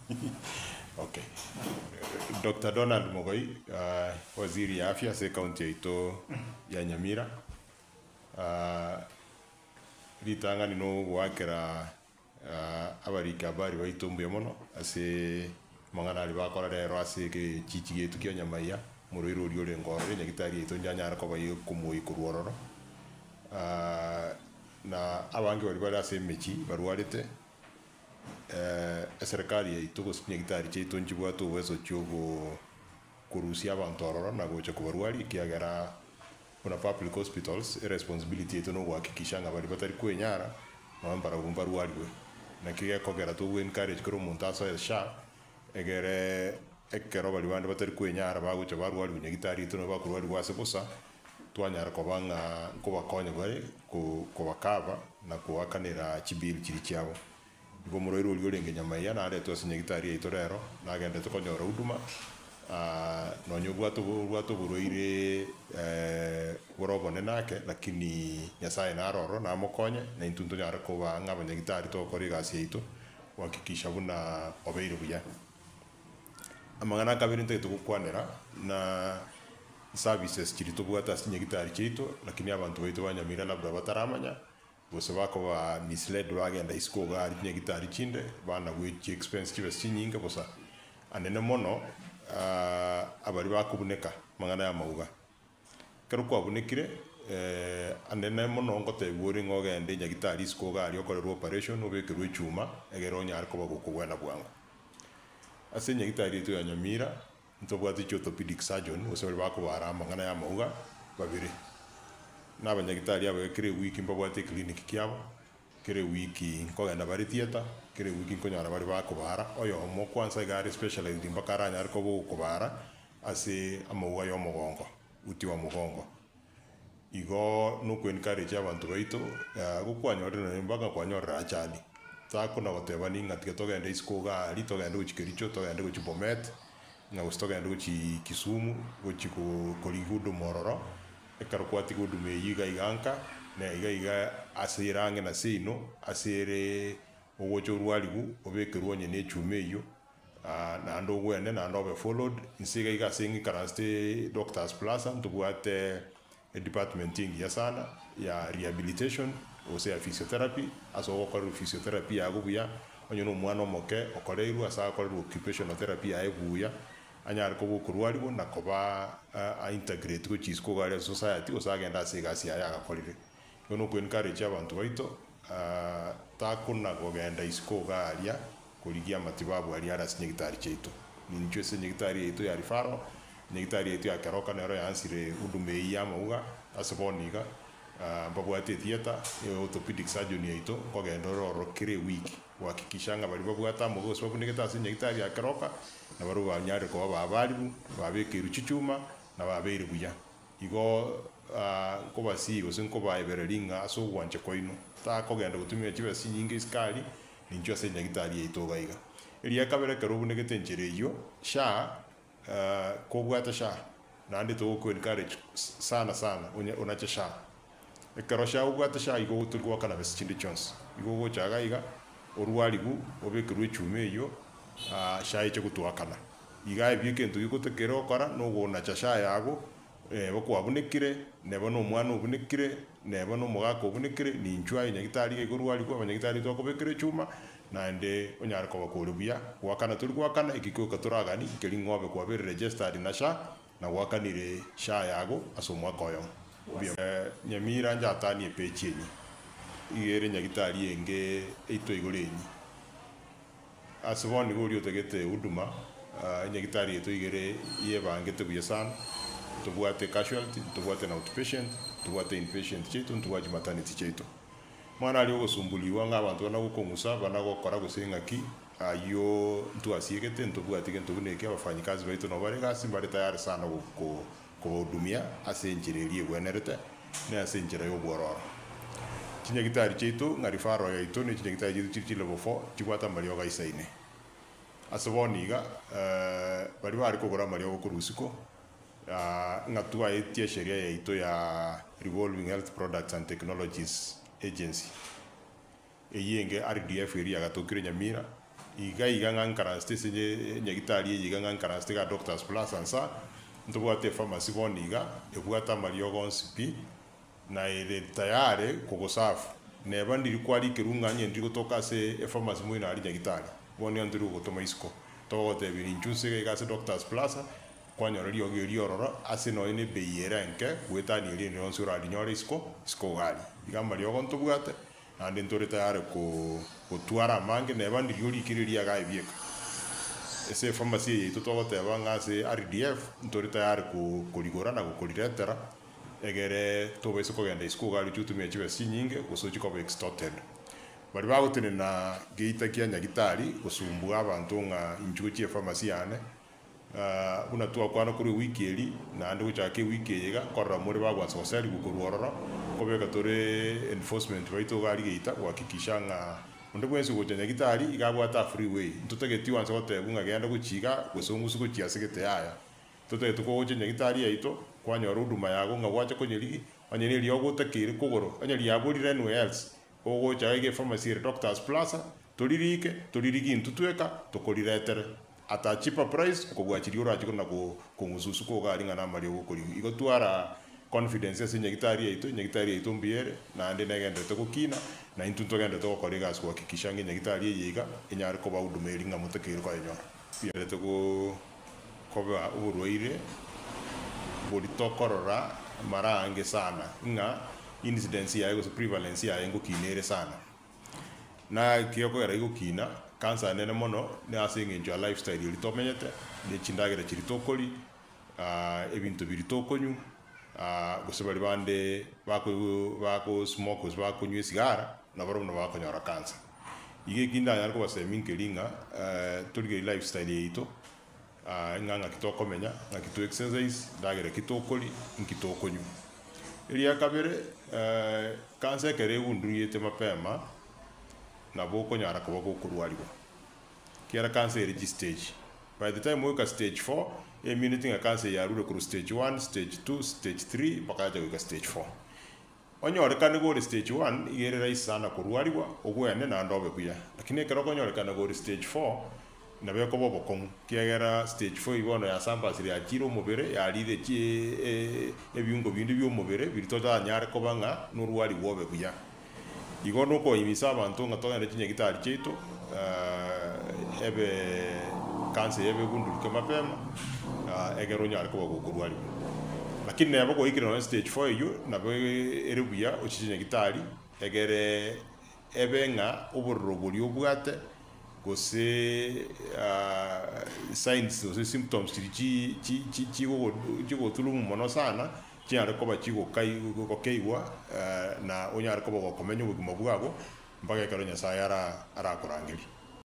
Okay. Doctor Donald Mogoi, waziri ya afya ase ecounty yaito ya Nyamira, ritang'ani nogoakera abariki habari baito mbuya mono ase amang'ana aria bakora rero ase egechichi giaito kia Nyamaiya, omorwaire oria orenge ororo, enyagitari yaito njanyare koba ekomoyia korwa ororo. Na abange baria bare ase emechie barwarete, eserekari yaito gose chinyagitari chiaito nchibwate oboweso chiogo korusia abanto ororo na gocha kobarwaria ekiagera buna public hospitals eresponsibility yaito nogohakikisha ng'a baria batari kwenyara nonye mbarabwo mbarwariwe. Naki gekogera togo encourage kera omonto asoe SHA egere ekero baria bande batari kwenyara bagocha barwariwa nyagitari yaito nabo bakorwariwa ase bosa. Twanyara koba ng'a nkobakonya bare kobakaba na koakanera chibill chiria chiabo. Igo omorwaire oria orenge nyamaiya naretwe ase nyagitari yaito rero, nagenderete konyora huduma, nonya obwate obwate oborwaire bore obonene ake, lakini Nyasaye nare ororo namokonye, na intwe ntonyare koba ng'a abanyagitari togokora egasi yaito, gohakikisha buna obeire buya. Amang'ana akabere ntagete gokwanera, na services chiria tobwate ase chinyagitari chiaito, lakini abanto baito ba Nyamira labda bataramanya, gose bakoba misled bagenda isiko iga aria chinyagitari chinde, banagwe chiexpense chibesa chinyinge bosa. Anene mono, abaria bakobuneka amang'ana ya amauga. Ekero kwabunekire, anene mono ngotebiwa ore ng'a ogende nyagitari isiko iga aria okorerwe operation obekerwe echuma, egere onyare koba gokobwena bwango. Ase enyagitari yaito ya Nyamira, Ntobwate chiorthopedic surgeon gose baria bakobara amang'ana ya amauga babere. Na abanyagitari abaye kera ewiki mbabwate eclinic kiabo, kera ewiki nkogenda bare theatre, kera ewiki nkonyora bare bakobara, oyomo kwansa iga are specialized mpaka aranyare koba ogokobara ase amauga ya omogongo, uti wa mugongo. Igo noko encourage abanto baito, gokwanyorire nonye mpaka kwanyorire ajali, takona gotebani ng'a tiga togende isiko iga aria, togende gochia Kericho, togende gochia Bomet, ng'a gose togende gochia Kisumu, gochia ko korigia huduma ororo, ekero kwatiga huduma eywo iga iga nka, na iga iga ase ere ang'e na seino, ase ere ogocha orwariwu, obekerwe onye na echuma eywo. Naende ogwene naende obe followed, inse iga iga ase ng'ikaransete Doctors Plaza ntobwate edepartment engiya sana ya rehabilitation gose ya physiotherapy, ase ogokorerwa physiotherapy yago buya, onye na omwana omoke okoreirwe ase agokorerwa occupational therapy yaye buya, anyare koba okorwariwa na koba a integrate gochia isiko iga aria ase society gose agende ase egasi yaye agakorire. Igo noko encourage abanto baito takona kogenda isiko iga aria. Korigia amatibabu aria are ase nyagitari chiaito. Ninchwe ase nyagitari yaito ya referral, nyagitari yaito ya Keroka nero yaansire huduma eyio ya amauga ase bono iga, mbabwate etheatre, orthopedic surgeon yaito nkogenda ore ororo kera ewiki gohakikisha ng'a baria babwate amauga gose babunegete ase nyagitari ya Keroka, nabarabwo banyarire koba babarigwe, babekeirwe chichuma, na babeire buya. Igo nkobasihi gose nkobaebereria ng'a ase ogwancha kwaino, takogenda gotumia chibesa chinyinge isiko aria, Ninchwe ase enyagitari yaito iga iga. Eria kabere ekero obunegete enchera eyio, SHA, kobwate SHA, naende togoko encourage sana sana onye onache SHA. Ekero SHA obwate SHA igo tori goakana besa chinde chionsi. Igo ogocha iga iga, orwariwu, obekerwe echuma eyio, SHA eche gotoakana. Iga ebio egento gegotakera gokora, nogonacha SHA yago, Neba kwabunekire, neba nomwana obunekire, neba nomogaka obunekire, ninchwe aye nyagitari iga igorwarigwe, abanyagitari twakobekera echuma, naende onyare koba kore buya. Goakana tori goakana, eki gioka toragani, nkeri ng'obe kwabeire registered na SHA, na gwakanire SHA yago ase omwaka oyomo. Mbuya. Nyamira njatanie epeji enye, iga ere nyagitari enge eitwe igoro enye. Ase bono nigo oria otagete huduma, enyagitari yaito iga ere yebangete buya sana, ntobwate casualty, ntobwate na outpatient, ntobwate inpatient chiaito, ntobwate chimaternity chiaito. Omwana aria ogosumbuliwa ng'a abanto bana gokong'usa, bana gokora gose ng'aki, ayio ntwasiegete, ntobwati gento buna eke, abafanyikazi baito nabo bare egasi, mbare tayari sana go kobahudumia ase enchera eria egwenerete, na ase enchera y'obwororo. Chinyagitari chiaito, ng'a referral yaito ne chinyagitari chiaito chiri chi level four, chibwate amariogo aisaine. Ase bono iga, baria bare kogora amariogo korwa isiko, ng'a twaetie esheria yaito ya Revolving Health Products and Technologies Agency, eyio enge RDF eria yagatokire Nyamira. Iga iga ng'a nkaransete ase enyagitari eye iga ng'a nkaransete iga Doctors Plaza nsa, ntobwate epharmacy bono iga, ebwate amariogo onsi pi, na ere tayare kogoserve. Neba ndiri kwarikerwa ng'a onye ndiri gotoka ase epharmacy moino aria nyagitari, bono nigo ntori gogotoma isiko. Togogotebia inchu nse iga iga ase Doctors Plaza, kwanyora riogo erio ororo ase nonye na ebei ere enke goetania eria ende yonsi orarinyore isiko, isiko iga aria. Iga amariogo ntobwate, Naende ntore tayare gotwara amange, neba ndiria orikire riaga ebieka. Ase epharmacy eye yaito togoteba ng'a ase RDF ntore tayare korigora na gokoriretera, egere tobaisa kogenda isiko iga aria ochie gotumia chibesa chinyinge gose ochie koba extorted. Baria bagotenena geita kia nyagitari gosumbua abanto ng'a inchuo gochia epharmacy yane, Buna twakwana korwa ewiki eria, naende gochaka ewiki eye iga, nkorora more bagwansa goserigwa korwa ororo, nkobeka tore enforcement baito iga aria geita gohakikisha ng'a onde bwensi ogocha nyagitari iga abwate a free way. Ntotageti gwansa gotebwa ng'a genda gochia iga gose ong'usu gochia ase gete yaya. Totagete kogocha nyagitari yaito, kwanyora huduma yago ng'a gwacha konyerigi, onye na eriogo otakeire kogoro, onye riaborire anywhere else, ogocha iga epharmacy ere Doctors Plaza, Toririke, toririgi intwe tweka, tokoriretere at a cheaper price kobua chiria orache kona kong'ususu koga aria ng'a namariogo okorigwa. Igo twara confidence ase enyagitari yaito, enyagitari yaito mbuya ere, naende negendererete gokina, na intwe ntogendererete gokora egasi gohakikisha ng'a enyagitari eye iga enyare koba huduma eria ng'a motakeire koyenyora. Bigendererete koba oborwaire boria tokorora mara aange sana ng'a incidence yaye gose prevalence yaye ngokina ere sana. Na ekiokogera igokina, cancer nene mono na ase eng'encho ya lifestyle eria tomenyete, ne chindagera chiria tokoria, ebinto biria tokonywa, gose baria bande bako bako smoke gose bakonywa esigara, nabarobwo nabo bakonyora cancer. Igo eki ndanyare kobasemia nkeri ng'a torigereria lifestyle yaito, ng'a ng'aki tokomenya, ng'aki to exercise, ndagera ki tokoria, nki tokonywa. Eria kabere, cancer ekero egunduriete mapema, nabo okonyara koba gokorwariwa, ekiagera cancer ere chistage, by the time ogoika stage four, emineti ng'a cancer eye yarure korwa stage one, stage two, stage three, mpaka yacha goika stage four. Onyorekane gore stage one, iga ere rahisi sana korwarigwa, ogwene naende obe buya. Lakini ekero okonyorekana gore stage four, nabo ekoba obokong'u, ekiagera stage four eywo bono yasambasire yachiire omobere, yarire chi ebiungo binde bia omobere biria totanyare koba ng'a norwarigwe obe buya. Igo nokoimisa abanto ng'a togende chinyagitari chiaito, ebe cancer eye ebe egundurike mapema, ekero onyare koba gokorwariwa. Lakini neba gwaikire nonye stage four eywo, nabo ere buya ochiche nyagitari, egere ebe ng'a obororo boria obwate, gose signs gose symptoms chiria chi chi chi chigogo chigotulumu mono sana, chinyare koba chigokai gokeigwa na onyare koba gokomenya obogima bwago, mpaka ekero Nyasaye ara arakorangerie.